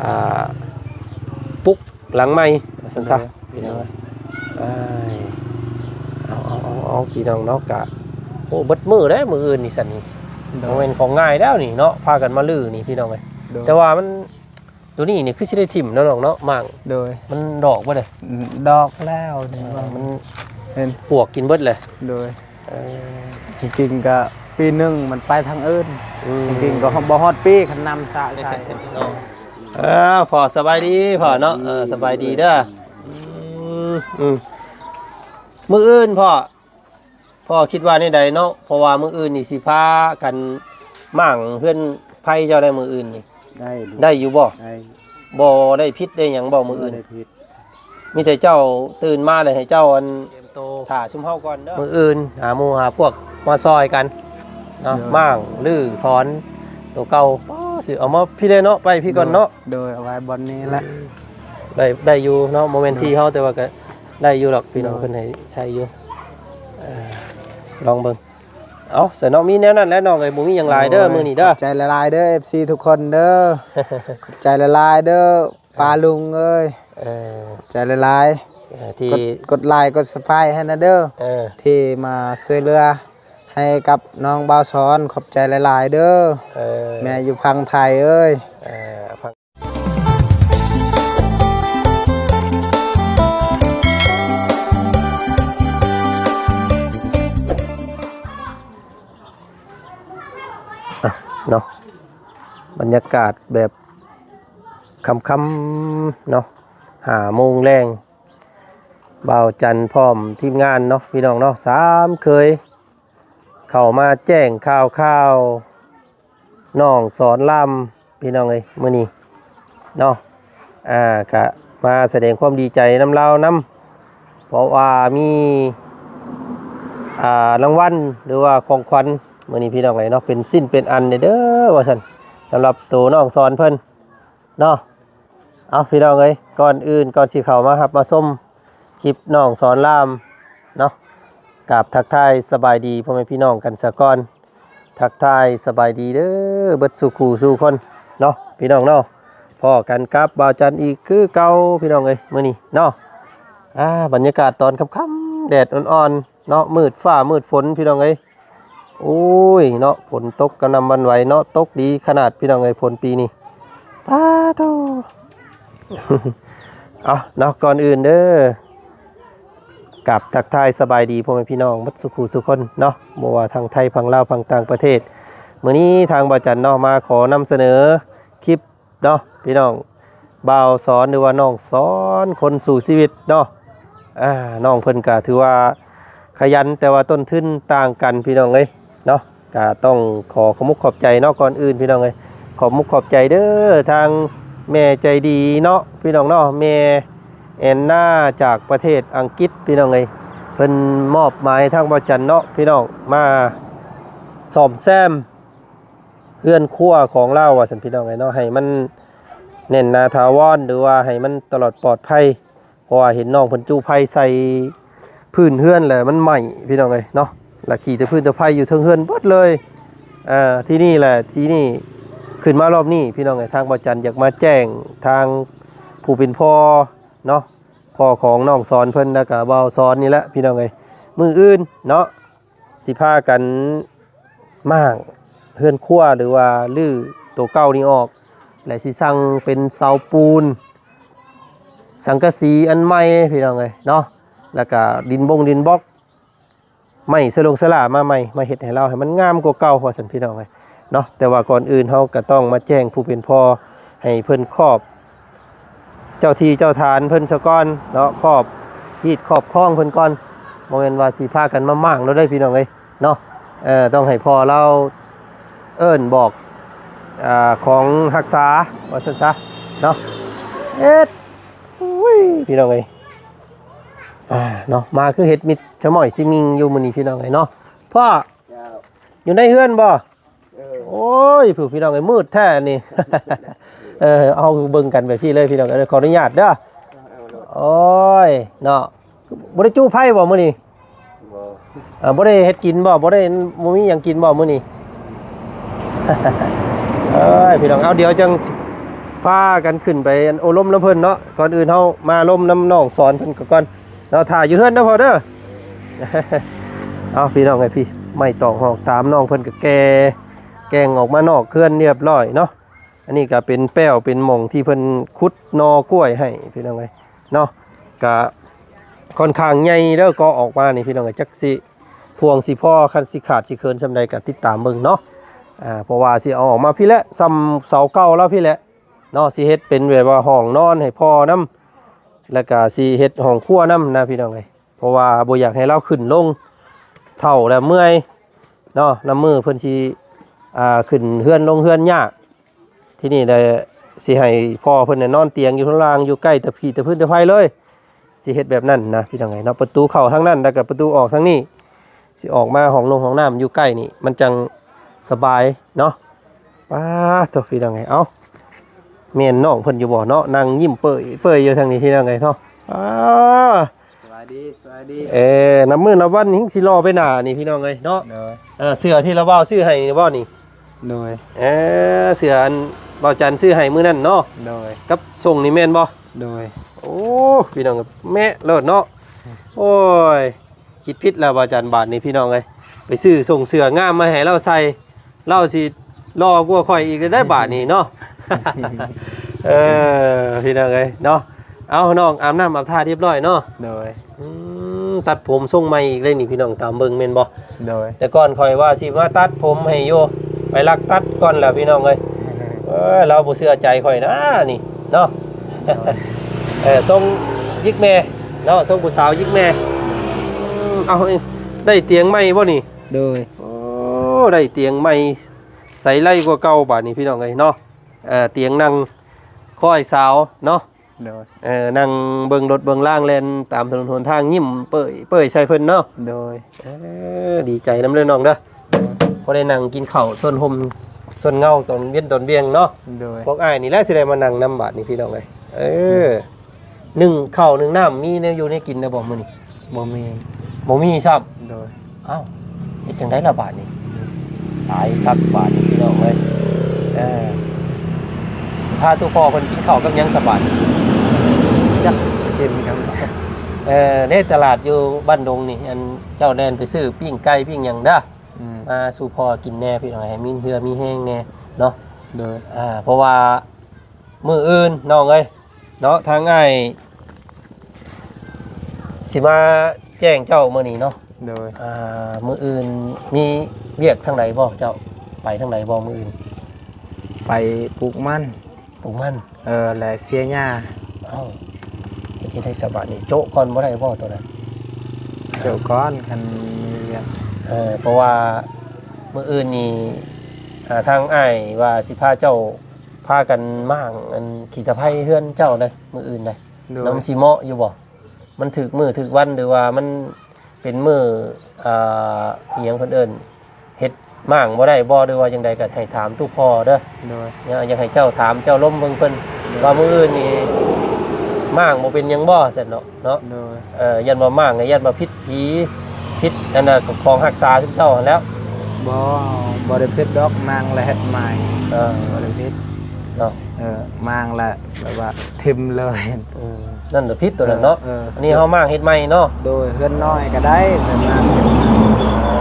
ອ່າ ປຸກຫຼັງໃໝ່ວ່າຊັ້ນຊະ ໂດຍ ພີ່ນ້ອງ. ໂດຍ ເອົາ ເອົາ ເອົາ ເອົາ ພີ່ນ້ອງເນາະ ກະ ໂອ້ ເບິດມື້ເດ້ມື້ອື່ນນີ້ຊັ້ນນີ້. ໂດຍ ບໍ່ແມ່ນຂອງງ່າຍແລ້ວນີ້ເນາະ ພາກັນມາຮື້ນີ້ ພີ່ນ້ອງເອີຍ. ໂດຍ ແຕ່ວ່າມັນ ໂຕນີ້ນີ້ຄືຊິໄດ້ຖິ້ມເນາະນ້ອງເນາະ ມ້າງ. ໂດຍ ມັນດອກບໍ່ເດ້? ອືມ ດອກແລ້ວນີ້ ເອີ ມັນ ເຫັນ ປວກກິນເບິດເລີຍ. ໂດຍ ເອີ ຈິງໆ ກະປີໜຶ່ງມັນໄປທາງອື່ນ. ອືມ ຈິງໆ ກໍບໍ່ຮອດປີ ຄັນນ້ຳສະໃສ່. ເອີ ພໍ່ສະບາຍດີພໍ່ເນາະ. ເອີ ສະບາຍດີເດີ. ອືມ ອືມ ມື້ອື່ນພໍ່ ພໍ່ຄິດວ່າແນວໃດເນາະ? ເພາະວ່າມື້ອື່ນນີ້ຊິພາກັນມ້າງເຮືອນໄພເຈົ້າໄດ້ມື້ອື່ນນີ້. ໄດ້ ໄດ້ຢູ່ບໍ່? ໄດ້ ບໍ່ໄດ້ຜິດໄດ້ຫຍັງບໍ່ມື້ອື່ນ? ບໍ່ໄດ້ຜິດ. ມີແຕ່ເຈົ້າຕື່ນມາແລ້ວໃຫ້ເຈົ້າ ອັນ ຕຽມໂຕຖ້າຊຸມເຮົາກ່ອນເດີ. ມື້ອື່ນຫາໝູ່ຫາພວກມາຊ່ອຍກັນເນາະ. ໂດຍ ມ້າງ ຮື້ ຖອນ ໂຕເກົ່າ. ປ້າ ຊິເອົາມາພີ້ເລີຍເນາະ ໄປພີ້ກ່ອນເນາະ. ໂດຍ ໂດຍ ເອົາໄວ້ບ່ອນນີ້ແຫຼະ. ໄດ້ ໄດ້ຢູ່ເນາະ ບໍ່ແມ່ນ ໂດຍ ທີ່ເຮົາ ແຕ່ວ່າກໍໄດ້ຢູ່ດອກ ພີ່ນ້ອງ ໂດຍ ເພິ່ນໃຫ້ໃຊ້ຢູ່. ເອີ ລອງເບິ່ງ. ເອົາ ຊັ້ນເນາະ ມີແນວນັ້ນແຫຼະນ້ອງເອີຍ ບໍ່ມີຫຍັງຫຼາຍເດີ. ໂດຍ ມື້ນີ້ເດີ ຂອບໃຈຫຼາຍໆເດີ ເອັຟຊີ ທຸກຄົນເດີ. ຂອບໃຈຫຼາຍໆເດີ ປ້າລຸງເອີຍ. ເອີ ຂອບໃຈຫຼາຍໆ ເອີ ທີ່ ກົດ ກົດໄລ ກົດຊັບສະໄຄຣບ໌ໃຫ້ນະເດີ. ເອີ ທີ່ມາຊ່ວຍເຫຼືອໃຫ້ກັບນ້ອງບ່າວສອນ ຂອບໃຈຫຼາຍໆເດີ. ເອີ ແມ່ຢູ່ຝັ່ງໄທເອີຍ. ເອີ ອ່ະ ເນາະ ບັນຍາກາດແບບຄ່ຳໆເນາະ ຫ້າໂມງແລງ ບ່າວຈັນພ້ອມທີມງານເນາະ ພີ່ນ້ອງເນາະ ສາມເຄີຍ ເຂົ້າມາແຈ້ງຂ່າວໆ ນ້ອງສອນລາມ ພີ່ນ້ອງເອີຍ ມື້ນີ້ເນາະ. ອ່າ ກະມາສະແດງຄວາມດີໃຈນຳລາວນຳ ເພາະວ່າມີ ອ່າ ລາງວັນ ຫຼືວ່າຂອງຂວັນມື້ນີ້ ພີ່ນ້ອງເອີຍເນາະ ເປັນຊິ້ນເປັນອັນເດີວ່າຊັ້ນ ສຳລັບໂຕນ້ອງສອນເພິ່ນເນາະ. ເອົາ ພີ່ນ້ອງເອີຍ ກ່ອນອື່ນ ກ່ອນຊິເຂົ້າມາຮັບມາຊົມຄລິບນ້ອງສອນລາມເນາະ ກາບທັກທາຍສະບາຍດີພໍ່ແມ່ພີ່ນ້ອງກັນສາກ່ອນ. ທັກທາຍສະບາຍດີເດີ ເບິດສູ່ຄູ່ສູ່ຄົນເນາະ ພີ່ນ້ອງເນາະ. ພໍ້ກັນກັບບ່າວຈັນອີກຄືເກົ່າ ພີ່ນ້ອງເອີຍ ມື້ນີ້ເນາະ. ອ່າ ບັນຍາກາດຕອນຄ່ຳໆ ແດດອ່ອນໆເນາະ ມືດຟ້າມືດຝົນ ພີ່ນ້ອງເອີຍ. ໂອ້ຍເນາະ ຝົນຕົກກະໜ່ຳຫວັ່ນໄຫວເນາະ ຕົກດີຂະໜາດ ພີ່ນ້ອງເອີຍ ຝົນປີນີ້ ປາໂທ້. ເອົາເນາະ ກ່ອນອື່ນເດີ ກາບທັກທາຍສະບາຍດີພໍ່ແມ່ພີ່ນ້ອງເບິດສູ່ຄູ່ສູ່ຄົນເນາະ ບໍ່ວ່າທາງໄທ ຝັ່ງລາວ ຝັ່ງຕ່າງປະເທດ. ມື້ນີ້ທາງບ່າວຈັນເນາະ ມາຂໍນຳສະເໜີຄລິບເນາະ ພີ່ນ້ອງ ບ່າວສອນ ຫຼືວ່ານ້ອງສອນ ຄົນສູ້ຊີວິດເນາະ. ອ່າ ນ້ອງເພິ່ນກະຖືວ່າຂະຫຍັນ ແຕ່ວ່າຕົ້ນທຶນຕ່າງກັນ ພີ່ນ້ອງເອີຍເນາະ. ກະຕ້ອງຂໍຂອບມຸກຂອບໃຈເນາະ ກ່ອນອື່ນ ພີ່ນ້ອງເອີຍ ຂອບມຸກຂອບໃຈເດີ ທາງແມ່ໃຈດີເນາະ ພີ່ນ້ອງເນາະ ແມ່ແອນນາ ຈາກປະເທດອັງກິດ ພີ່ນ້ອງເອີຍ. ເພິ່ນມອບໝາຍທາງບ່າວຈັນເນາະ ພີ່ນ້ອງ ມາສ້ອມແຊມເຮືອນຄົວຂອງລາວວ່າຊັ້ນ ພີ່ນ້ອງເອີຍເນາະ ໃຫ້ມັນແໜ້ນໜາຖາວອນ ຫຼືວ່າໃຫ້ມັນຕະຫຼອດປອດໄພ. ເພາະວ່າເຫັນນ້ອງເພິ່ນຈຸໄຟໃສ່ພື້ນເຮືອນແລ້ວມັນໄໝ້ ພີ່ນ້ອງເອີຍເນາະ ລະຂີ້ແຕ່ພື້ນແຕ່ໄຟຢູ່ເທິງເຮືອນເບິດເລີຍ. ອ່າ ທີນີ້ແຫຼະ ທີນີ້ຂຶ້ນມາລອບນີ້ ພີ່ນ້ອງເອີຍ ທາງບ່າວຈັນຢາກມາແຈ້ງທາງຜູ້ເປັນພໍ່ເນາະ ພໍ່ຂອງນ້ອງສອນເພິ່ນ ແລ້ວກະບ່າວສອນນີ້ແຫຼະ ພີ່ນ້ອງເອີຍ. ມື້ອື່ນເນາະ ຊິພາກັນມ້າງເຮືອນຄົວ ຫຼືວ່າຮື້ໂຕເກົ່ານີ້ອອກ ແລະ ຊິສັ່ງເປັນເສົາປູນ ສັງກະສີອັນໃໝ່ ພີ່ນ້ອງເອີຍເນາະ ແລ້ວກະດິນບົງດິນບລັອກ ໄມ້ສະຫຼົງສະຫຼາມາໃໝ່ ມາເຮັດໃຫ້ລາວໃຫ້ມັນງາມກວ່າເກົ່າ ວ່າຊັ້ນ ພີ່ນ້ອງເອີຍເນາະ. ແຕ່ວ່າກ່ອນອື່ນເຮົາກະຕ້ອງມາແຈ້ງຜູ້ເປັນພໍ່ໃຫ້ເພິ່ນຄອບ ເຈົ້າທີ່ເຈົ້າທານເພິ່ນສາກ່ອນເນາະ ຄອບຮີດຄອບຄອງເພິ່ນກ່ອນ. ບໍ່ແມ່ນວ່າຊິພາກັນມາມ້າງໂລດເດີ ພີ່ນ້ອງເອີຍເນາະ. ເອີ ຕ້ອງໃຫ້ພໍ່ລາວເອີ້ນບອກ ອ່າ ຂອງຮັກສາ ວ່າຊັ້ນຊະເນາະ. ເຮັດ ອຸ້ຍ ພີ່ນ້ອງເອີຍ ອ່າ ເນາະ ມາຄືເຫັດມິດຊະມ້ອຍຊິມິງຢູ່ມື້ນີ້ ພີ່ນ້ອງເອີຍເນາະ. ພໍ່ ເຈົ້າ ຢູ່ໃນເຮືອນບໍ່? ເອີ ໂອ້ຍ ຜູ້ ພີ່ນ້ອງເອີຍ ມືດແທ້ນີ້. ເອີ ເອົາເບິ່ງກັນແບບນີ້ເລີຍ ພີ່ນ້ອງເອີຍ ຂໍອະນຸຍາດເດີ. ເອົາໂລດ ໂອ້ຍ ເນາະ ບໍ່ໄດ້ຈູ້ໄຟບໍ່ມື້ນີ້? ບໍ່ ເອີ ບໍ່ໄດ້ເຮັດກິນບໍ່? ບໍ່ໄດ້ ບໍ່ມີຫຍັງກິນບໍ່ມື້ນີ້? ເອີຍ ພີ່ນ້ອງ ເອົາ ດຽວຈັ່ງ ພາກັນຂຶ້ນໄປອັນໂອ້ລົມນຳເພິ່ນເນາະ. ກ່ອນອື່ນເຮົາມາລົມນຳນ້ອງສອນເພິ່ນກ່ອນເນາະ. ຖ້າຢູ່ເຮືອນເດີພໍ່ເດີ. ເອົາ ພີ່ນ້ອງເອີຍ ພີ່ ໄມ້ຕອກຫອກຕາມ ນ້ອງເພິ່ນກໍແກ່ແກ່ງອອກມານອກເຮືອນຮຽບຮ້ອຍເນາະ. ອັນນີ້ກໍເປັນແປ້ວເປັນໝ່ອງທີ່ເພິ່ນຂຸດໜໍ່ກ້ວຍໃຫ້ ພີ່ນ້ອງເອີຍເນາະ. ກະຂ້ອນຂ້າງໃຫຍ່ເດີ ກໍອອກມານີ້ ພີ່ນ້ອງເອີຍ. ຈັກຊິພວງຊິພໍ ຄັນຊິຂາດຊິເຂີນສ່ຳໃດກໍຕິດຕາມເບິ່ງເນາະ. ອ່າ ເພາະວ່າຊິເອົາອອກມາພີ້ແຫຼະ ສ່ຳເສົາເກົ່າລາວພີ້ແຫຼະເນາະ. ຊິເຮັດເປັນແບບວ່າຫ້ອງນອນໃຫ້ພໍ່ນຳ ແລ້ວກະຊິເຮັດຫ້ອງຄົວນຳນະ ພີ່ນ້ອງເອີຍ. ເພາະວ່າບໍ່ຢາກໃຫ້ລາວຂຶ້ນລົງ ເຖົ້າແລ້ວເມື່ອຍເນາະ. ນຳມື້ເພິ່ນຊິ ອ່າ ຂຶ້ນເຮືອນລົງເຮືອນຍາກ. ທີນີ້ໄດ້ ຊິໃຫ້ພໍ່ເພິ່ນນະນອນຕຽງຢູ່ຂ້າງລ່າງ ຢູ່ໃກ້ຕະພີຕະພື້ນຕະໄພເລີຍ. ຊິເຮັດແບບນັ້ນນະ ພີ່ນ້ອງເອີຍເນາະ. ປະຕູເຂົ້າທາງນັ້ນ ແລ້ວກໍປະຕູອອກທາງນີ້. ຊິອອກມາຫ້ອງນົງຫ້ອງນ້ຳຢູ່ໃກ້ນີ້ ມັນຈັ່ງສະບາຍເນາະ. ປາດໂທ້ ພີ່ນ້ອງເອີຍ ເອົ້າ ແມ່ນນ້ອງເພິ່ນຢູ່ບໍ່ເນາະ? ນັ່ງຍິ້ມເປີຍເປີຍຢູ່ທາງນີ້ ພີ່ນ້ອງເອີຍເນາະ. ອາ ສະບາຍດີ ສະບາຍດີ. ເອີ ນັບມື້ນັບວັນແຮ່ງຊິຫຼໍ່ໄປໜ້ານີ້ ພີ່ນ້ອງເອີຍເນາະ. ໂດຍ. ເອີ ເສື້ອທີ່ລາວບ່າວຊື້ໃຫ້ນີ້ບໍ່ນີ້? ໂດຍ. ເອີ ເສື້ອອັນບ່າວຈັນຊື້ໃຫ້ມື້ນັ້ນເນາະ. ໂດຍ. ກັບສົ່ງນີ້ແມ່ນບໍ່? ໂດຍ. ໂອ້ ພີ່ນ້ອງ ແມະໂລດເນາະ. ໂອ້ຍ ຄິດຜິດແລ້ວບ່າວຈັນ ບາດນີ້ ພີ່ນ້ອງເອີຍ. ໄປຊື້ສົ່ງເສື້ອງາມມາໃຫ້ລາວໃສ່ ລາວຊິຫຼໍ່ກວ່າຂ້ອຍອີກໄດ້ບາດນີ້ເນາະ. ເອີ ພີ່ນ້ອງເອີຍເນາະ. ເອົາ ນ້ອງອາບນ້ຳອາບທ່າຮຽບຮ້ອຍເນາະ. ໂດຍ. ອືມ ຕັດຜົມຊົງໃໝ່ອີກເລີຍນີ້ ພີ່ນ້ອງ ຕາມເບິ່ງແມ່ນບໍ່? ໂດຍ. ແຕ່ກ່ອນຂ້ອຍວ່າຊິມາຕັດຜົມໃຫ້ຢູ່ ໄປລັກຕັດກ່ອນແລ້ວ ພີ່ນ້ອງເອີຍ. ເອີ ລາວບໍ່ເຊື່ອໃຈຂ້ອຍນະນີ້ເນາະ. ໂດຍ. ເອີ ຊົງຍິກແມ່ເນາະ ຊົງຜູ້ສາວຍິກແມ່. ອືມ ເອົາ ໄດ້ຕຽງໃໝ່ບໍ່ນີ້? ໂດຍ. ໂອ້ ໄດ້ຕຽງໃໝ່ ໃສໄຫຼກວ່າເກົ່າບາດນີ້ ພີ່ນ້ອງເອີຍເນາະ. ເອີ ຕຽງນັ່ງຄອຍສາວເນາະ. ໂດຍ. ເອີ ນັ່ງເບິ່ງລົດເບິ່ງລາງແລ່ນຕາມຖະໜົນຫົນທາງ ຍິ້ມເປີຍເປີຍໃສ່ເພິ່ນເນາະ. ໂດຍ. ເອີ ດີໃຈນຳເດີນ້ອງເດີ. ໂດຍ. ພໍໄດ້ນັ່ງກິນເຂົ້າຊົນຮົ່ມຊົນເງົາຕອນເຢັນຕອນວຽງເນາະ. ໂດຍ. ພວກອ້າຍນີ້ແຫຼະຊິໄດ້ມານັ່ງນຳບາດນີ້ ພີ່ນ້ອງເອີຍ. ເອີ ໂດຍ. ໜຶ້ງເຂົ້າໜຶ້ງນ້ຳ ມີແນວຢູ່ແນວກິນແລ້ວບໍ່ມື້ນີ້? ບໍ່ມີ. ບໍ່ມີຊ້ຳ? ໂດຍ. ອ້າວ ເຮັດຈັ່ງໃດລະບາດນີ້? ຕາຍຄັກບາດນີ້ ພີ່ນ້ອງເອີຍ. ເອີ ຊິພາຕູ່ພໍ່ເພິ່ນກິນເຂົ້າກັບຫຍັງສະບາດນີ້? ຈັກຊິກິນຫຍັງ. ເອີ ເດ້ ຕະຫຼາດຢູ່ບ້ານດົງນີ້ ອັນເຈົ້າແລ່ນໄປຊື້ປີ້ງໄກ່ປີ້ງຫຍັງເດີ. ອືມ. ມາສູ່ພໍ່ກິນແດ່ ພີ່ນ້ອງ ໃຫ້ມີເຫື່ອມີແຮງແດ່ເນາະ. ໂດຍ. ອ່າ ເພາະວ່າ ມື້ອື່ນນ້ອງເອີຍເນາະ ທາງອ້າຍຊິມາແຈ້ງເຈົ້າມື້ນີ້ເນາະ. ໂດຍ. ອ່າ ມື້ອື່ນມີວຽກທາງໃດບໍ່ ເຈົ້າໄປທາງໃດບໍ່ມື້ອື່ນ? ໄປປູກມັນ. ປູກມັນ. ເອີ ແລະເສຍຫຍ້າ. ເອົ້າ ເຮັດຈັ່ງໃດສະບາດນີ້ ໂຈະກ່ອນບໍ່ໄດ້ບໍ່ໂຕນັ້ນ? ໂຈະກ່ອນ ຄັນມີວຽກ. ເອີ ເພາະວ່າມື້ອື່ນນີ້ ອ່າ ທາງອ້າຍວ່າຊິພາເຈົ້າ ພາກັນມ້າງອັນຂີ້ຕະໄພເຮືອນເຈົ້າເດ້ ມື້ອື່ນເດ້. ໂດຍ. ແລ້ວມັນຊິເໝາະຢູ່ບໍ່? ມັນຖືກມື້ຖືກວັນ ຫຼືວ່າມັນເປັນມື້ ອ່າ ອີຫຍັງເພິ່ນເອີ້ນ ເຮັດມ້າງບໍ່ໄດ້ບໍ່ ຫຼືວ່າຈັ່ງໃດ ກໍໃຫ້ຖາມຕູ້ພໍ່ເດີ. ໂດຍ. ຢາກໃຫ້ເຈົ້າຖາມເຈົ້າລົມເບິ່ງເພິ່ນ ໂດຍ ວ່າມື້ອື່ນນີ້ມ້າງບໍ່ເປັນຫຍັງບໍ່ ຊັ້ນເນາະ. ເນາະ. ໂດຍ. ເອີ ຢ້ານວ່າມ້າງ ຢ້ານວ່າຜິດຜີ ຜິດອັນນ່າ ຂອງຮັກສາຊຸມເຈົ້າຫັ້ນແຫຼ້ວ. ບໍ່ ບໍ່ໄດ້ຜິດດອກ ມ້າງແລ້ວເຮັດໃໝ່. ເອີ ບໍ່ໄດ້ຜິດເນາະ. ເອີ ມ້າງແລ້ວແບບວ່າຖິ້ມເລີຍ. ເອີ ນັ້ນລະຜິດໂຕນັ້ນເນາະ. ເອີ ເອີ ອັນນີ້ເຮົາມ້າງເຮັດໃໝ່ເນາະ. ໂດຍ. ເຮືອນນ້ອຍກໍໄດ້ ແຕ່ມ້າງເຮັດໃໝ່. ອ່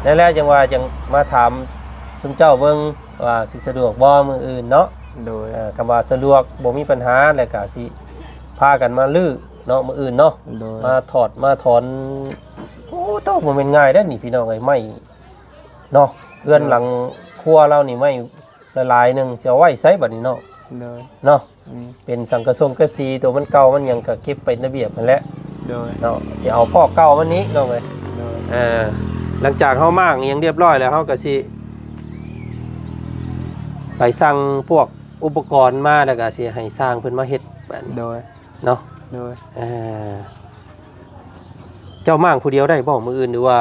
າ ນັ້ນແຫຼະ ຈັ່ງວ່າຈັ່ງມາຖາມຊຸມເຈົ້າເບິ່ງ ວ່າຊິສະດວກບໍ່ມື້ອື່ນເນາະ. ໂດຍ. ເອີ ຄຳວ່າສະດວກບໍ່ມີບັນຫາ ແລ້ວກະຊິພາກັນມາຮື້ເນາະ ມື້ອື່ນເນາະ. ໂດຍ. ມາຖອດມາຖອນ ໂອ້ ໂຕ ບໍ່ແມ່ນງ່າຍເດ້ນີ້ ພີ່ນ້ອງເອີຍ ໄມ້ເນາະ. ເຮືອນ ໂດຍ ຫຼັງຄົວລາວນີ້ໄມ້ຫຼາຍໆໜຶ່ງ ຊິເອົາໄວ້ໃສບັດນີ້ເນາະ. ໂດຍ. ເນາະ. ອືມ. ເປັນສັງກະສົງກະສີ ໂຕມັນເກົ່າມັນຫຍັງກໍເກັບໄປລະບຽບຫັ້ນແຫຼະ. ໂດຍ. ເນາະ ຊິເອົາພອກເກົ່າມັນນີ້ນ້ອງເອີຍ. ໂດຍ. ເອີ ຫຼັງຈາກເຮົາມ້າງອີ່ຫຍັງຮຽບຮ້ອຍແລ້ວ ເຮົາກໍຊິໄປສັ່ງພວກອຸປະກອນມາ ແລ້ວກໍຊິໃຫ້ຊ່າງເພິ່ນມາເຮັດ. ໂດຍ. ເນາະ. ໂດຍ. ເອີ ເຈົ້າມ້າງຜູ້ດຽວໄດ້ບໍ່ມື້ອື່ນ ຫຼືວ່າ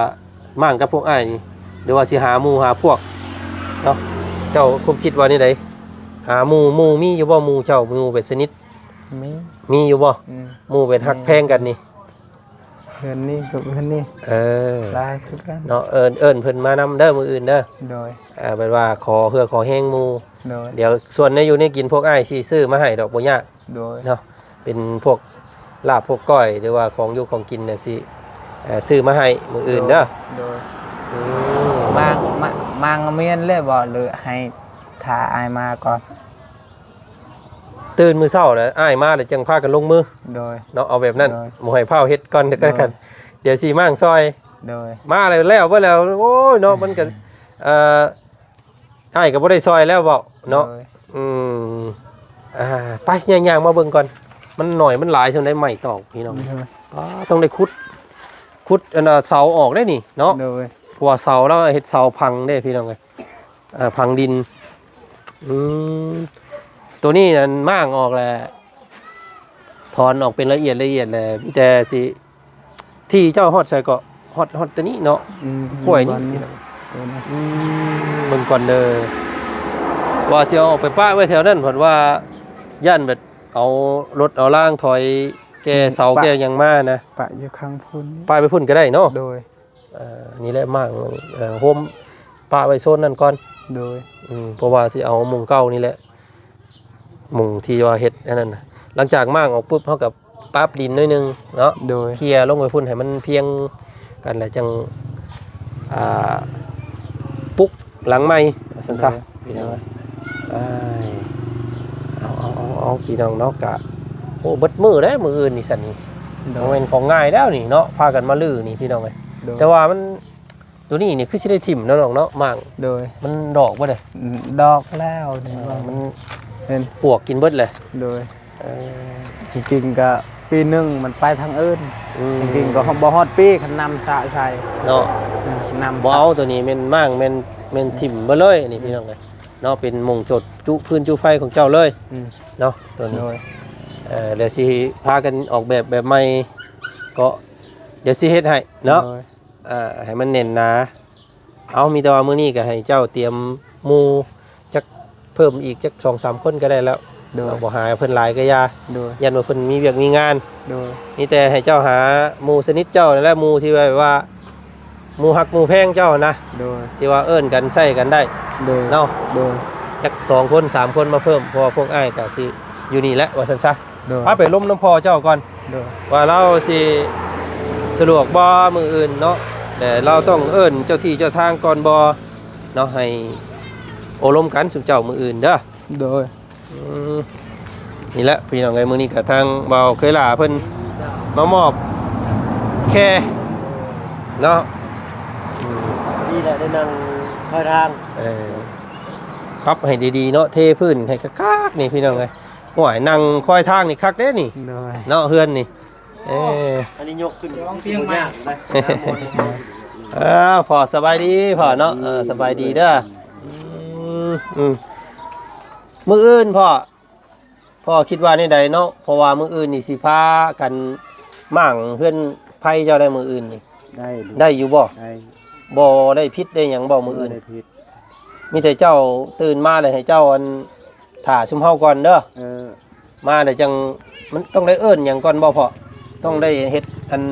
ມ້າງກັບພວກອ້າຍນີ້ ຫຼືວ່າຊິຫາໝູ່ຫາພວກເນາະ? ເຈົ້າຄວາມຄິດວ່າແນວໃດ? ຫາໝູ່ ໝູ່ມີຢູ່ບໍ່? ໝູ່ເຈົ້າ ໝູ່ແບບສະໜິດ ມີ ມີຢູ່ບໍ່? ອືມ ໝູ່ແບບຮັກແພງກັນນີ້. ເຮືອນນີ້ກັບເຮືອນນີ້ ເອີ ຫຼາຍຄືກັນ ເນາະ ເອີ້ນ ເອີ້ນເພິ່ນມານຳເດີມື້ອື່ນເດີ ໂດຍ ເອີ ແບບວ່າຂໍເຫື່ອຂໍແຮງໝູ່ ໂດຍ ດຽວສ່ວນແນວຢູ່ແນວກິນພວກອ້າຍຊິຊື້ມາໃຫ້ດອກ ບໍ່ຍາກ ໂດຍ ເນາະ ເປັນພວກລາບພວກກ້ອຍ ຫຼືວ່າຂອງຢູ່ຂອງກິນນະຊິ ເອີ ຊື້ມາໃຫ້ມື້ອື່ນເດີ ໂດຍ ອືມ ມາ ມາ ມາງາມຽນເລີຍບໍ່ ຫຼືໃຫ້ຖ້າອ້າຍມາກ່ອນ? ຕື່ນມື້ເຊົ້າແລ້ວ ອ້າຍມາແລ້ວຈັ່ງພາກັນລົງມື ໂດຍ ເນາະ ເອົາແບບນັ້ນ ໂດຍ ບໍ່ໃຫ້ຟ້າວເຮັດກ່ອນເດີ ໂດຍ ກັນ ດຽວຊິມ້າງຊ່ອຍ ໂດຍ ມາແລ້ວ ແລ້ວເບິດແລ້ວ ໂອ້ຍ ເນາະ ມັນກໍ ເອີ ອ້າຍກໍບໍ່ໄດ້ຊ່ອຍແລ້ວເວົ້າເນາະ ໂດຍ ອືມ ອ່າ ໄປ ຍ່າງໆມາເບິ່ງກ່ອນ ມັນໜ້ອຍມັນຫຼາຍສ່ຳໃດໄມ້ຕອກ ພີ່ນ້ອງ ໂດຍ ອໍ ຕ້ອງໄດ້ຂຸດ ຂຸດ ອັນນ່າ ເສົາອອກເດ້ນີ້ເນາະ ໂດຍ ເພາະວ່າເສົາລາວເຮັດເສົາພັງເດ້ ພີ່ນ້ອງເອີຍ ເອີ ຝັງດິນ ອືມ ໂຕນີ້ນັ້ນມ້າງອອກແລ້ວ ຖອນອອກເປັນລະອຽດ ລະອຽດແລ້ວ ມີແຕ່ຊິ ທີ່ເຈົ້າຮອດໃສເກາະ ຮອດ ຮອດແຕ່ນີ້ເນາະ ອືມ ຫ້ວຍນີ້ ອືມ ເບິ່ງກ່ອນເດີ ວ່າຊິເອົາອອກໄປປະໄວ້ແຖວນັ້ນ ເພາະວ່າຢ້ານແບບເອົາລົດເອົາລາງຖອຍແກ່ເສົາແກ່ຫຍັງມານະ ປະຢູ່ຂ້າງພຸ້ນ ປະໄວ້ພຸ້ນກໍໄດ້ເນາະ ໂດຍ ເອີ ນີ້ແຫຼະໝາກ ເອີ ໂຮມປະໄວ້ໂຊນນັ້ນກ່ອນ ໂດຍ ອືມ ເພາະວ່າຊິເອົາມຸງເກົ່ານີ້ແຫຼະ ມຸງທີ່ວ່າເຮັດອັນນັ້ນນະ ຫຼັງຈາກໝາກອອກປຶບ ເຮົາກໍປັບດິນໜ້ອຍໜຶ່ງເນາະ ໂດຍ ເຄຍລົງໄວ້ພຸ້ນໃຫ້ມັນພຽງກັນ ແລ້ວຈັ່ງ ອ່າ ປຸກຫຼັງໃໝ່ ວ່າຊັ້ນຊະ ໂດຍ ພີ່ນ້ອງ ໂດຍ ເອີຍ ເອົາ ເອົາ ເອົາ ເອົາ ພີ່ນ້ອງເນາະ ກະ ໂອ້ ເບິດມື້ເດ້ມື້ອື່ນນີ້ຊັ້ນນີ້ ໂດຍ ບໍ່ແມ່ນຂອງງ່າຍແລ້ວນີ້ເນາະ ພາກັນມາຮື້ນີ້ ພີ່ນ້ອງເອີຍ ໂດຍ ແຕ່ວ່າມັນ ໂຕນີ້ນີ້ຄືຊິໄດ້ຖິ້ມເນາະນ້ອງເນາະ ໝາກ ໂດຍ ມັນດອກບໍ່ເດ້? ອືມ ດອກແລ້ວ ເອີ ນີ້ວ່າ ມັນ ເຫັນ ປວກກິນເບິດເລີຍ ໂດຍ ເອີ ຈິງໆກໍປີໜຶ່ງມັນໄປທາງອື່ນ ອືມ ຈິງໆກໍບໍ່ຮອດປີຄັນນ້ຳສະໃສ່ເນາະ ເອີ ນ້ຳບໍ່ເອົາ ສະ ໂຕນີ້ແມ່ນໝາກ ແມ່ນ ແມ່ນ ອືມ ຖິ້ມເບິດເລີຍ ອັນນີ້ ອືມ ພີ່ນ້ອງເອີຍ ເນາະ ເປັນໝ່ອງຈຸດ ຈຸຟືນຈຸໄຟຂອງເຈົ້າເລີຍ ອືມ ເນາະ ໂຕນີ້ ໂດຍ ເອີ ດຽວຊິພາກັນອອກແບບ ແບບໃໝ່ ກໍດຽວຊິເຮັດໃຫ້ເນາະ ໂດຍ ເອີ ໃຫ້ມັນແໜ້ນໜາ ເອົາ ມີແຕ່ວ່າມື້ນີ້ກໍໃຫ້ເຈົ້າຕຽມໝູ່ຈັກ ເພີ່ມອີກຈັກສອງສາມຄົນກໍໄດ້ແລ້ວ ໂດຍ ເນາະ ບໍ່ຫາເພິ່ນຫຼາຍກໍຢ່າ ໂດຍ ຢ້ານວ່າເພິ່ນມີວຽກມີງານ ໂດຍ ມີແຕ່ໃຫ້ເຈົ້າຫາໝູ່ສະໜິດເຈົ້ານັ້ນແຫຼະ ໝູ່ທີ່ແບບວ່າ ໝູ່ຮັກໝູ່ແພງເຈົ້າຫັ້ນນະ ໂດຍ ທີ່ວ່າເອີ້ນກັນໃຊ້ກັນໄດ້ ໂດຍ ເນາະ ໂດຍ ຈັກສອງຄົນສາມຄົນມາເພີ່ມ ເພາະວ່າພວກອ້າຍກໍຊິຢູ່ນີ້ແຫຼະ ວ່າຊັ້ນຊະ ໂດຍ ພາໄປລົມນຳພໍ່ເຈົ້າກ່ອນ ໂດຍ ວ່າລາວຊິສະດວກບໍ່ມື້ອື່ນເນາະ ແລະລາວຕ້ອງເອີ້ນເຈົ້າທີ່ເຈົ້າທາງກ່ອນບໍ່ເນາະ ໃຫ້ໂອ້ລົມກັນຊຸມເຈົ້າມື້ອື່ນເດີ ໂດຍ ອືມ ນີ້ແຫຼະພີ່ນ້ອງເອີຍ ມື້ນີ້ກໍທາງບ່າວເຄີຍຫຼ້າເພິ່ນມາມອບແຄເນາະ ອືມ ດີແຫຼະ ໄດ້ນັ່ງຄອຍທາງ ເອີ ປັບໃຫ້ດີໆເນາະ ເທພື້ນໃຫ້ຄັກໆນີ້ພີ່ນ້ອງເອີຍ ໂອ້ຍ ນັ່ງຄອຍທາງນີ້ຄັກເດ້ນີ້ ໂດຍ ເນາະ ເຮືອນນີ້ ເອີ ອັນນີ້ຍົກຂຶ້ນ ລອງເຊຍງໃໝ່ ເອີ ພໍ່ສະບາຍດີພໍ່ເນາະ ເອີ ສະບາຍດີເດີ ອືມ ອືມ ມື້ອື່ນພໍ່ ພໍ່ຄິດວ່າແນວໃດເນາະ ເພາະວ່າມື້ອື່ນນີ້ຊິພາກັນມ້າງເຮືອນໄຟເຈົ້າໄດ້ມື້ອື່ນນີ້ ໄດ້ ໄດ້ຢູ່ບໍ່? ໄດ້ ບໍ່ໄດ້ຜິດໄດ້ຫຍັງບໍ່ມື້ອື່ນ? ບໍ່ໄດ້ຜິດ ມີແຕ່ເຈົ້າຕື່ນມາແລ້ວໃຫ້ເຈົ້າ ອັນ ຖ້າຊຸມເຮົາກ່ອນເດີ ເອີ ມາແລ້ວຈັ່ງ ມັນຕ້ອງໄດ້ເອີ້ນຫຍັງກ່ອນບໍ່ພໍ່? ຕ້ອງໄດ້ເຮັດອັນ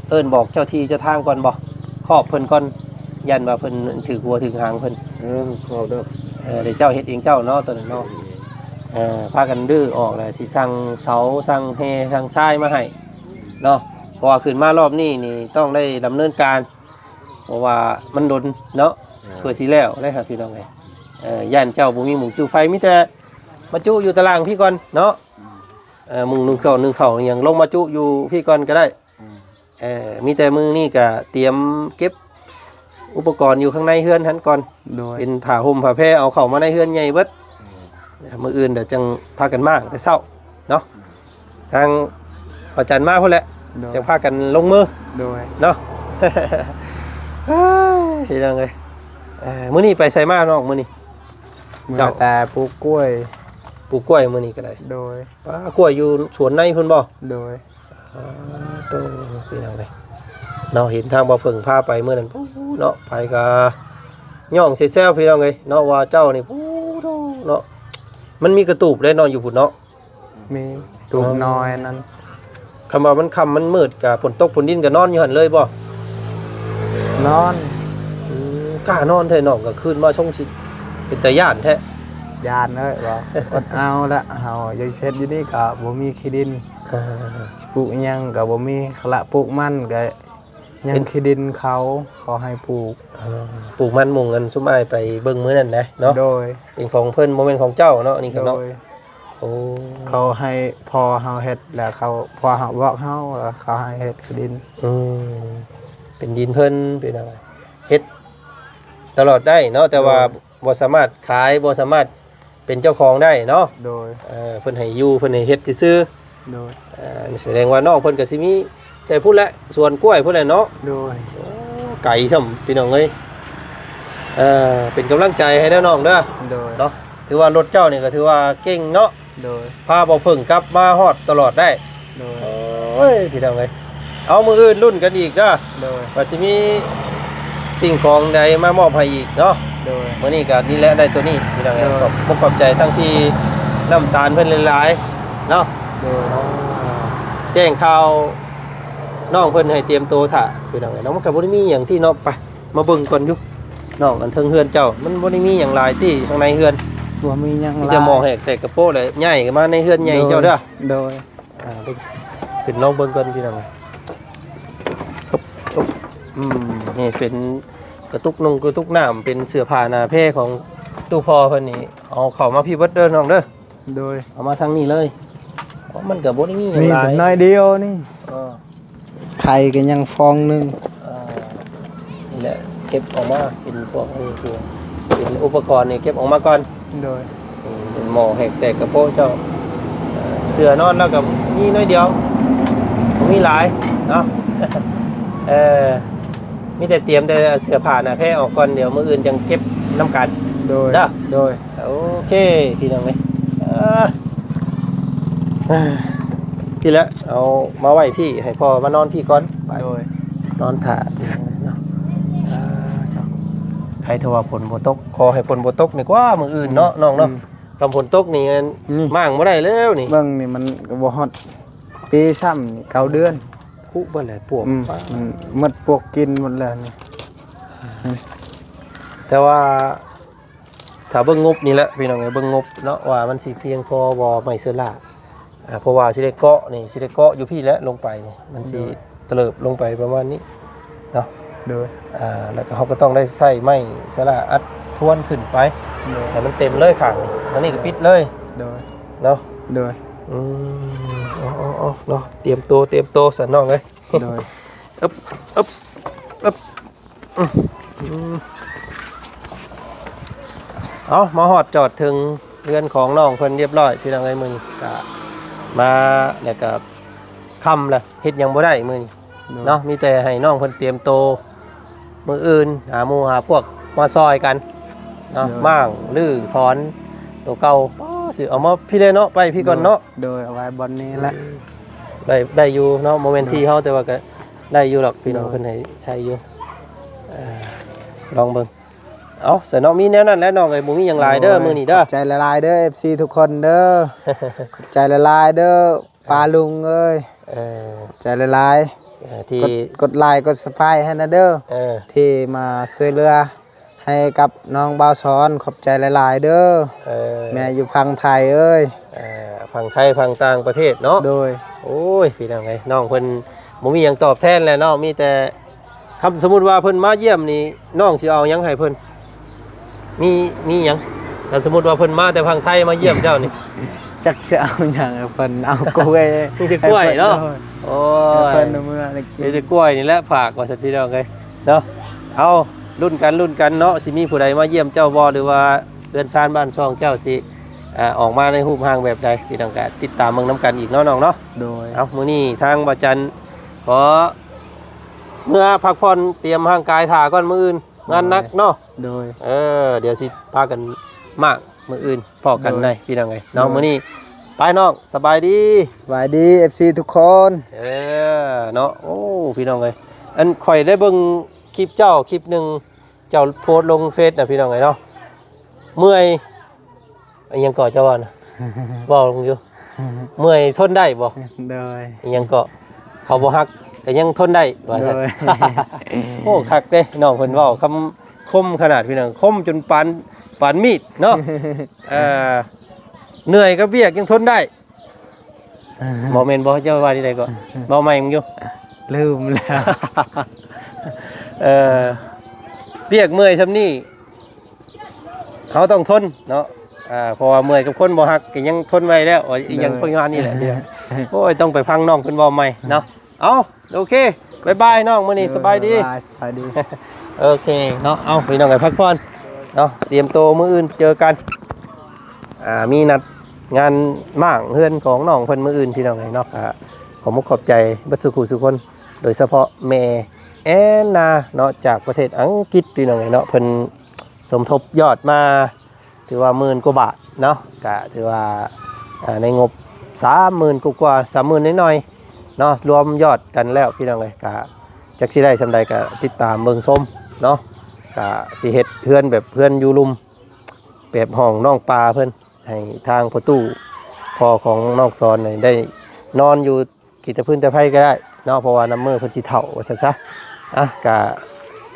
ເອີ້ນບອກເຈົ້າທີ່ເຈົ້າທາງກ່ອນບໍ່? ຄອບເພິ່ນກ່ອນ ຢ້ານວ່າເພິ່ນຖືກຫົວຖືກຫາງເພິ່ນ ເອີ ຄອບເດີ ເອີ ແລ້ວເຈົ້າເຮັດເອງເຈົ້າເນາະ ຕອນນັ້ນເນາະ ເອີ ພາກັນຮື້ອອກແລ້ວ ຊິສັ່ງເສົາ ສັ່ງແຮ່ ສັ່ງຊາຍມາໃຫ້ເນາະ ເພາະວ່າຂຶ້ນມາລອບນີ້ນີ້ຕ້ອງໄດ້ດຳເນີນການ ເພາະວ່າມັນດົນເນາະ ເອີ ເພື່ອຊິແລ້ວໄດ້ຫາ ພີ່ນ້ອງເອີຍ ເອີ ຢ້ານເຈົ້າບໍ່ມີໝ່ອງຈຸໄຟ ມີແຕ່ມາຈຸຢູ່ຕາລ່າງພີ້ກ່ອນເນາະ ອືມ ເອີ ມຸງໜຶ້ງເຂົ້າ ໜຶ້ງເຂົ້າຫຍັງ ລົງມາຈຸຢູ່ພີ້ກ່ອນກໍໄດ້ ອືມ ເອີ ມີແຕ່ມື້ນີ້ກໍຕຽມເກັບອຸປະກອນຢູ່ຂ້າງໃນເຮືອນຫັ້ນກ່ອນ ໂດຍ ເປັນຜ້າຫົ່ມຜ້າແພ ເອົາເຂົ້າມາໃນເຮືອນໃຫຍ່ເບິດ ອືມ ມື້ອື່ນດຽວຈັ່ງພາກັນມາແຕ່ເຊົ້າເນາະ ອືມ ທາງອາຈານມາພຸ້ນແຫຼະ ໂດຍ ຈັ່ງພາກັນລົງມື ໂດຍ ເນາະ ພີ່ນ້ອງເອີຍ ເອີ ມື້ນີ້ໄປໃສມານ້ອງ ມື້ນີ້? ເຈົ້າ ແຕ່ປູກກ້ວຍ ປູກກ້ວຍມື້ນີ້ກໍໄດ້ ໂດຍ ປ້າ ກ້ວຍຢູ່ສວນໃນພຸ້ນບໍ່? ໂດຍ ອ່າ ໂຕ ພີ່ນ້ອງເອີຍ ເນາະ ເຫັນທາງບ່າວເຜິ້ງພາໄປມື້ນັ້ນ ໂອ້ ເນາະ ໄປກໍຍ້ອງແຊວໆ ພີ່ນ້ອງເອີຍ ເນາະ ວ່າເຈົ້ານີ້ ໂອ້ ເນາະ ມັນມີກະຕູບເດ້ເນາະ ຢູ່ພຸ້ນເນາະ ມີຕູບນ້ອຍນັ້ນ ຄຳວ່າມັນຄ່ຳມັນມືດ ກະຝົນຕົກຝົນດິນກະນອນຢູ່ຫັ້ນເລີຍບໍ່? ນອນ. ອືມ ກ້ານອນແທ້ນ້ອງ ກາງຄືນມາຊົງຊິເປັນຕາຢ້ານແທ້. ຢ້ານເອີຍ ບໍ່ ອົດເອົາລະ ເຮົາຢາກເຮັດຢູ່ນີ້ກະບໍ່ມີຂີ້ດິນ ເອີ ຊິປູກອີ່ຫຍັງກະບໍ່ມີ ຄະລະປູກມັນກະ ຍັງ ເປັນ ທີ່ດິນເຂົາ ເຂົາໃຫ້ປູກ ເອີ ປູກມັນມຸງ ອັນຊຸມອ້າຍໄປເບິ່ງມື້ນັ້ນນະເນາະ. ໂດຍ ເປັນຂອງເພິ່ນ ບໍ່ແມ່ນຂອງເຈົ້າເນາະ ອັນນີ້ກໍເນາະ. ໂດຍ ໂອ້ ເຂົາໃຫ້ພໍ່ເຮົາເຮັດ ແລ້ວເຂົາ ພໍ່ເຮົາບອກເຮົາວ່າເຂົາໃຫ້ເຮັດທີ່ດິນ. ອືມ ເປັນດິນເພິ່ນ ເປັນຫຍັງ ເຮັດຕະຫຼອດໄດ້ເນາະ ແຕ່ວ່າ ໂດຍ ບໍ່ສາມາດຂາຍ ບໍ່ສາມາດ ເປັນເຈົ້າຂອງໄດ້ເນາະ. ໂດຍ ເອີ ເພິ່ນໃຫ້ຢູ່ ເພິ່ນໃຫ້ເຮັດຊື່ໆ. ໂດຍ ເອີ ສະແດງວ່ານ້ອງເພິ່ນກໍຊິມີແຕ່ພຸ້ນແຫຼະ ສວນກ້ວຍພຸ້ນແຫຼະເນາະ. ໂດຍ ໂອ້ ໄກຊ່ຳພີ່ນ້ອງເອີຍ. ເອີ ເປັນກຳລັງໃຈໃຫ້ເດີນ້ອງເດີ. ໂດຍ ເນາະ ຖືວ່າລົດເຈົ້ານີ້ກໍຖືວ່າເກັ່ງເນາະ. ໂດຍ ພາບໍ່ເພິ່ງກັບມາຮອດຕະຫຼອດໄດ້. ໂດຍ ໂອ້ຍ ພີ່ນ້ອງເອີຍ ເອົາ ມື້ອື່ນລຸ້ນກັນອີກເດີ. ໂດຍ ວ່າຊິມີສິ່ງຂອງໃດມາມອບໃຫ້ອີກເນາະ. ໂດຍ ມື້ນີ້ກໍນີ້ແຫຼະ ໄດ້ໂຕນີ້ພີ່ນ້ອງເອີຍ. ໂດຍ ຂອບ ຂອບ ຂອບໃຈທັງພີ່ນ້ຳຕານເພິ່ນຫຼາຍໆເນາະ. ໂດຍ ແຈ້ງຂ່າວນ້ອງເພິ່ນໃຫ້ຕຽມໂຕຖ້າພີ່ນ້ອງເອີຍເນາະ. ມັນກໍບໍ່ໄດ້ມີຫຍັງທີ່ເນາະ ໄປ ມາເບິ່ງກ່ອນຢູ່ນ້ອງ ອັນເທິງເຮືອນເຈົ້າ ມັນບໍ່ໄດ້ມີຫຍັງຫຼາຍຕິ ຂ້າງໃນເຮືອນ ບໍ່ມີຫຍັງຫຼາຍ ມີແຕ່ໝໍ້ແຫກແຕກກະໂປະແຫຼະ ຍ້າຍມາໃນເຮືອນໃຫຍ່ເຈົ້າເດີ. ໂດຍ ອ່າ ຂຶ້ນລອງເບິ່ງກ່ອນພີ່ນ້ອງ. ອືມ ນີ້ເປັນກະຕຸກນຸ່ງກະຕຸກນ້ຳ ເປັນເສື້ອຜ້າໜ້າແພຂອງຕູ້ພໍ່ເພິ່ນນີ້ ເອົາເຂົ້າມາພີ້ເບິດເດີນ້ອງເດີ. ໂດຍ ເອົາມາທາງນີ້ເລີຍ. ເພາະມັນກໍບໍ່ໄດ້ມີຫຍັງຫຼາຍ ມີໜ້ອຍດຽວນີ້. ເອີ ໄຂ່ກໍຍັງຟອງໜຶ່ງ. ເອີ ນີ້ແຫຼະ ເກັບອອກມາເປັນພວກນີ້ ຄືເປັນອຸປະກອນນີ້ ເກັບອອກມາກ່ອນ. ໂດຍ ນີ້ເປັນໝໍ້ແຫກແຕກກະໂປະເຈົ້າ. ເອີ ເສື່ອນອນລາວກໍມີໜ້ອຍດຽວ ບໍ່ມີຫຼາຍເນາະ. ເອີ ມີແຕ່ຕຽມແຕ່ເສື້ອຜ້າໜ້າແພອອກກ່ອນ ດຽວມື້ອື່ນຈັ່ງເກັບນຳກັນ. ໂດຍ ເດີ ໂດຍ ໂອເຄ ພີ່ນ້ອງເອີຍ. ເອີ ພີ່ແຫຼະ ເອົາມາໄວ້ພີ້ ໃຫ້ພໍ່ມານອນພີ້ກ່ອນ. ໂດຍ ນອນຖ້າເນາະ. ອ່າ ເຈົ້າ ໃຄເທື່ອວ່າຝົນບໍ່ຕົກ ຂໍໃຫ້ຝົນບໍ່ຕົກນີ້ກວ່າມື້ອື່ນເນາະ ອືມ ນ້ອງເນາະ. ອືມ ຄັນຝົນຕົກນີ້ ນີ້ ມ້າງບໍ່ໄດ້ແລ້ວນີ້. ເບິ່ງນີ້ ມັນກໍບໍ່ຮອດປີຊ້ຳນີ້ ເກົ້າເດືອນ ຄຸເບິດແຫຼະ ປວກ. ອືມ ມັນໝົດ ປວກກິນໝົດແລ້ວນີ້. ແຕ່ວ່າ ຖ້າເບິ່ງງົບນີ້ແຫຼະພີ່ນ້ອງເອີຍ ເບິ່ງງົບເນາະ ວ່າມັນຊິພຽງພໍບໍ່ ໄມ້ເຊື້ອລາ. ອ່າ ເພາະວ່າຊິໄດ້ເກາະນີ້ ຊິໄດ້ເກາະຢູ່ພີ້ແຫຼະ ລົງໄປນີ້ ມັນຊິ ໂດຍ ຕະເຫຼີບລົງໄປປະມານນີ້ເນາະ. ໂດຍ ອ່າ ແລ້ວກໍເຮົາກໍຕ້ອງໄດ້ໃຊ້ໄມ້ເຊື້ອລາອັດທວນຂຶ້ນໄປ. ໂດຍ ໃຫ້ມັນເຕັມເລີຍຂ້າງນີ້ ທາງນີ້ກໍປິດເລີຍ. ໂດຍ ເນາະ. ໂດຍ ອືມ ເອົາໆໆ ເນາະ ຕຽມໂຕ ຕຽມໂຕຊັ້ນນ້ອງເອີຍ. ໂດຍ ອຶບ ອຶບ ອືມ ເອົາ ມາຮອດຈອດເຖິງເຮືອນຂອງນ້ອງເພິ່ນຮຽບຮ້ອຍ ພີ່ນ້ອງເອີຍ. ມື້ນີ້ກະມາ ແລ້ວກະຄ່ຳລະ ເຮັດຫຍັງບໍ່ໄດ້ມື້ນີ້ ໂດຍ ເນາະ. ມີແຕ່ໃຫ້ນ້ອງເພິ່ນຕຽມໂຕ ມື້ອື່ນຫາໝູ່ຫາພວກມາຊ່ອຍກັນເນາະ. ໂດຍ ມ້າງ ຮື້ຖອນໂຕເກົ່າ ປ້າ ຊິເອົາມາພີ້ແຫຼະເນາະ ໄປພີ້ກ່ອນເນາະ. ໂດຍ ໂດຍ ເອົາໄວ້ບ່ອນນີ້ແຫຼະ. ໄດ້ ໄດ້ຢູ່ເນາະ ບໍ່ແມ່ນ ໂດຍ ທີ່ເຮົາ ແຕ່ວ່າກະ ໄດ້ຢູ່ດອກພີ່ນ້ອງ ໂດຍ ເພິ່ນໃຫ້ໃຊ້ຢູ່. ເອີ ລອງເບິ່ງ. ເອົາ ຊັ້ນເນາະ ມີແນວນັ້ນແຫຼະນ້ອງເອີຍ ບໍ່ມີຫຍັງຫຼາຍເດີ ໂດຍ ມື້ນີ້ເດີ. ຂອບໃຈຫຼາຍໆເດີ ເອັຟຊີທຸກຄົນເດີ. ຂອບໃຈຫຼາຍໆເດີ ເອີ ປ້າລຸງເອີຍ. ເອີ ຂອບໃຈຫຼາຍໆ ເອີ ທີ່ ກົດ ກົດໄລກົດຊັບສະໄຄຣບ໌ໃຫ້ນະເດີ ເອີ ທີ່ມາຊ່ວຍເຫຼືອ ໃຫ້ກັບນ້ອງບ່າວສອນ ຂອບໃຈຫຼາຍໆເດີ. ເອີ ແມ່ຢູ່ຝັ່ງໄທເອີຍ ເອີ ຝັ່ງໄທຝັ່ງຕ່າງປະເທດເນາະ. ໂດຍ ໂອ້ຍ ພີ່ນ້ອງເອີຍ ນ້ອງເພິ່ນບໍ່ມີຫຍັງຕອບແທນແຫຼະເນາະ. ມີແຕ່ ຄັນສົມມຸດວ່າເພິ່ນມາຢ້ຽມນີ້ ນ້ອງຊິເອົາຫຍັງໃຫ້ເພິ່ນ? ມີ ມີຫຍັງ? ຄັນສົມມຸດວ່າເພິ່ນມາແຕ່ຝັ່ງໄທມາຢ້ຽມເຈົ້ານີ້ ຈັກຊິເອົາຫຍັງໃຫ້ເພິ່ນ ເອົາກ້ວຍ ມີແຕ່ກ້ວຍເນາະ. ໂອ້ຍ ໃຫ້ເພິ່ນເອົາເມືອກິນ ມີແຕ່ກ້ວຍນີ້ແຫຼະຝາກວ່າຊັ້ນ ພີ່ນ້ອງເອີຍເນາະ. ເອົາ ລຸ້ນກັນ ລຸ້ນກັນເນາະ ຊິມີຜູ້ໃດມາຢ້ຽມເຈົ້າບໍ່ ຫຼືວ່າເຮືອນຊານບ້ານຊ່ອງເຈົ້າຊິ ອ່າ ອອກມາໃນຮູບຮ່າງແບບໃດ ພີ່ນ້ອງກະຕິດຕາມເບິ່ງນຳກັນອີກເນາະ ນ້ອງເນາະ. ໂດຍ ເອົາ ມື້ນີ້ທາງບ່າວຈັນຂໍເມືອພັກຜ່ອນ ຕຽມຮ່າງກາຍຖ້າກ່ອນ ມື້ອື່ນ ງານໜັກເນາະ. ໂດຍ ເອີ ດຽວຊິພາກັນມາກມື້ອື່ນ ພໍ້ກັນໃນ ພີ່ນ້ອງເອີຍເນາະ. ໂດຍ ມື້ນີ້ໄປນ້ອງ ສະບາຍດີ ສະບາຍດີ ເອັຟຊີທຸກຄົນ. ເອີ ເນາະ ໂອ້ ພີ່ນ້ອງເອີຍ ອັນຂ້ອຍໄດ້ເບິ່ງຄລິບເຈົ້າຄລິບໜຶ່ງ ເຈົ້າໂພສລົງເຟສນະ ພີ່ນ້ອງເອີຍເນາະ. ເມື່ອຍ ອີຫຍັງເກາະເຈົ້າເວົ້ານະ ເວົ້າລົງຢູ່ ເມື່ອຍທົນໄດ້ບໍ່? ໂດຍ ອີຫຍັງເກາະ? ເຂົາບໍ່ຮັກກໍຍັງທົນໄດ້ວ່າຊັ້ນ. ໂອ້ ຄັກເດ້ ນ້ອງເພິ່ນເວົ້າຄຳຄົມຂະໜາດ ພີ່ນ້ອງ, ຄົມຈົນປານ ປານມີດເນາະ. ເອີ ເໜື່ອຍກັບວຽກຍັງທົນໄດ້ ບໍ່ແມ່ນບໍ່? ເຈົ້າວ່ານີ້ໃດກໍ ເວົ້າໃໝ່ມຶງຢູ່ ລືມແລ້ວ. ເອີ ວຽກເມື່ອຍຊ່ຳນີ້ ເຮົາຕ້ອງທົນເນາະ. ອ່າ ເພາະວ່າເມື່ອຍກັບຄົນບໍ່ຮັກກໍຍັງທົນໄວ້ແລ້ວ ອີຫຍັງປະມານນີ້ແຫຼະ. ໂອ້ຍ ຕ້ອງໄປຟັງນ້ອງເພິ່ນເວົ້າໃໝ່ເນາະ. ເອົາ ໂອເຄ ບາຍບາຍນ້ອງ ມື້ນີ້ສະບາຍດີ. ສະບາຍດີ. ໂອເຄເນາະ. ເອົາ ພີ່ນ້ອງໄປພັກຜ່ອນເນາະ ຕຽມໂຕມື້ອື່ນເຈີກັນ. ອ່າ ມີນັດງານມ້າງເຮືອນຂອງນ້ອງເພິ່ນມື້ອື່ນ ພີ່ນ້ອງເອີຍເນາະ. ກໍຂອບອົກຂອບໃຈເບິດສູ່ຄູ່ສູ່ຄົນ ໂດຍສະເພາະແມ່ແອນນາເນາະ ຈາກປະເທດອັງກິດ ພີ່ນ້ອງເອີຍເນາະ. ເພິ່ນສົມທົບຍອດມາ ຖືວ່າໝື່ນກວ່າບາດເນາະ, ກະຖືວ່າ ອ່າ ໃນງົບສາມໝື່ນກວ່າໆ ສາມໝື່ນໜ້ອຍໆເນາະ, ລວມຍອດກັນແລ້ວ ພີ່ນ້ອງເອີຍ. ກະຈັກຊິໄດ້ສ່ຳໃດ ກະຕິດຕາມເບິ່ງຊົມເນາະ. ກະຊິເຮັດເຮືອນແບບເຮືອນຢູ່ລຸ່ມ ແບບຫ້ອງນ້ອງປາເພິ່ນ ໃຫ້ທາງພໍ່ຕູ້ ພໍ່ຂອງນ້ອງສອນນີ້ໄດ້ນອນຢູ່ ກີດຕະພື້ນຕະໄພກໍໄດ້ເນາະ, ເພາະວ່ານຳມື້ເພິ່ນຊິເຖົ້າວ່າຊັ້ນຊະ. ອ່ະ ກະ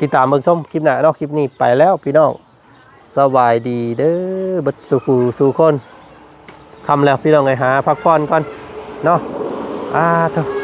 ຕິດຕາມເບິ່ງຊົມຄລິບໜ້າເນາະ. ຄລິບນີ້ໄປແລ້ວພີ່ນ້ອງ, ສະບາຍດີເດີເບິດສູ່ຄູ່ສູ່ຄົນ. ຄ່ຳແລ້ວພີ່ນ້ອງເອີຍ, ຫາພັກຜ່ອນກ່ອນເນາະ. ອ່າ ໂທ້